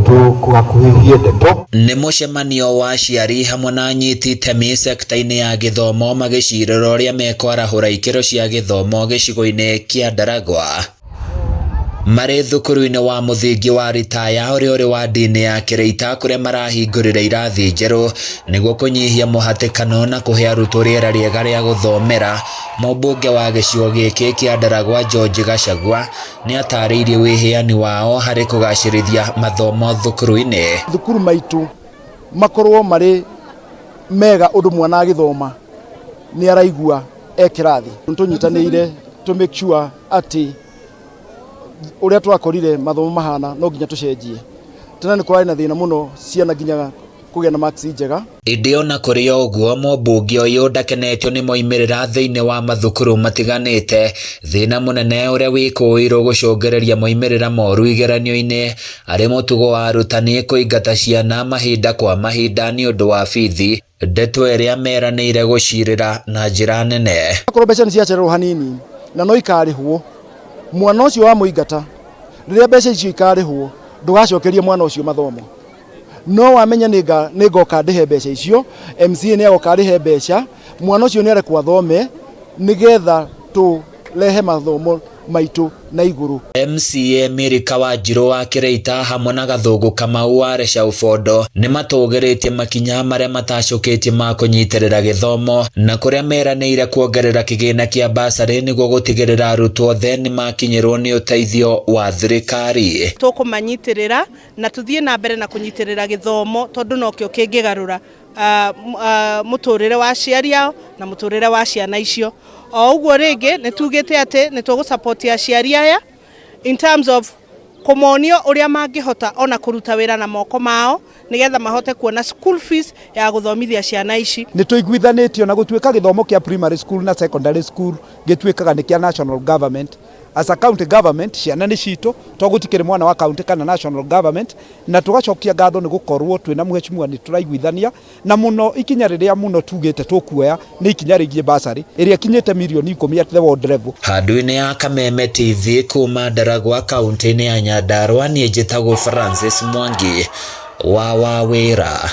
Tũkũgakuhĩhie ndeto. Nĩ mũcemanio wa aciari hamwe na anyiti itemi sekta-inĩ ya gĩthomo magĩcirĩra ũrĩa mekwarahũra ikĩro cia gĩthomo gĩcigo-inĩ kĩa Ndaragwa. Marĩ thukuru-inĩ wa mũthingi wa Ritaya ũrĩa ũrĩ wadi-inĩ ya Kĩrĩita kũrĩa marahingũrire irathi njerũ nĩguo kũnyihia mũhatĩkano na kũhe arutwo rĩera rĩega rĩa gũthomera. Mũmbunge wa gĩcigo gĩkĩ kĩa Ndaragwa George Gachagua nĩ atarĩirie wĩheani wao harĩ kũgacĩrithia mathomo thukuru-inĩ. Thukuru maitũ makorwo marĩ mega ũndũ mwana agĩthoma nĩ araigua e kĩrathi. Tũnyitanĩire to make sure atĩ ũrĩa twakorire mathomo mahana no nginya tũcenjie. Tene nĩ kũrarĩ na thĩna mũno ciana nginya kũgĩa na marks njega. Ĩndĩ ona kũrĩ o ũguo mũmbunge ũyũ ndakenetio nĩ moimĩrĩra thĩinĩ wa mathukuru matiganĩte, thĩna mũnene ũrĩa wĩkũĩirwo gũcũngĩrĩria moimĩrĩra moru igeranio-inĩ arĩ mũtugo wa arutani kũingata ciana mahinda kwa mahinda nĩ ũndũ wa bithi, ndeto ĩrĩa meranĩire gũcirĩra na njĩra nene. Akorwo mbeca nĩ ciacererwo hanini na no ikarĩhwo, mwana ũcio wa mũingata rĩrĩa mbeca icio ikarĩhwo ndũgacokerie mwana ũcio mathomo. No wamenya nĩ ngoka ndĩhe mbeca icio, MCA nĩ agoka arĩhe mbeca, mwana ũcio nĩ arekwo athome nĩgetha tũrehe mathomo maitũ na igũrũ. MCA Milika Wanjiru wa Kĩrĩita hamwe na Gathũngũ Kamau wa Resha Ubondo nĩ matũgĩrĩtie makinya marĩa matacũkĩtie ma kũnyitĩrĩra gĩthomo na kũrĩa meranĩire kuongerera kĩgĩna kĩa basarĩ nĩguo gũtigĩrĩra arutwo othe nĩ makinyĩrwo nĩ ũteithio wa thirikari. Tũkũmanyitĩrĩra na tuthiĩ na mbere na kũnyitĩrĩra gĩthomo tondũ nokĩo kĩngĩgarũra mũtũrĩre wa aciari ao na mũtũrĩre wa ciana icio. O ũguo rĩngĩ nĩ tugĩte atĩ nĩ tũgũ aciari aya in terms of kũmonio ũrĩa mangĩhota ona kũruta wĩra na moko mao nĩgetha mahote kuona school fees ya gũthomithia ciana ici. Nĩ tũiguithanĩtio na gũtuĩka gĩthomo kĩa primary school na secondary school gĩtuĩkaga nĩ kĩa national government. As a county government ciana nĩ citũ to gũtikĩrĩ mwana wa county kana national government, na tũgacokia ngatho nĩ gũkorwo twĩna mheshimiwa nĩ tũraiguithania na mũno ikinya rĩrĩa mũno tugĩte tũkuoya nĩ ikinya rĩgiĩ bursary ĩrĩa ĩkinyĩte mirioni 10 at the world level. Handũ-inĩ ya Kameme TV kuma Ndaragwa kaunti-inĩ ya Nyandarua, niĩ njĩtagwo Francis Mwangi wa Wawĩra.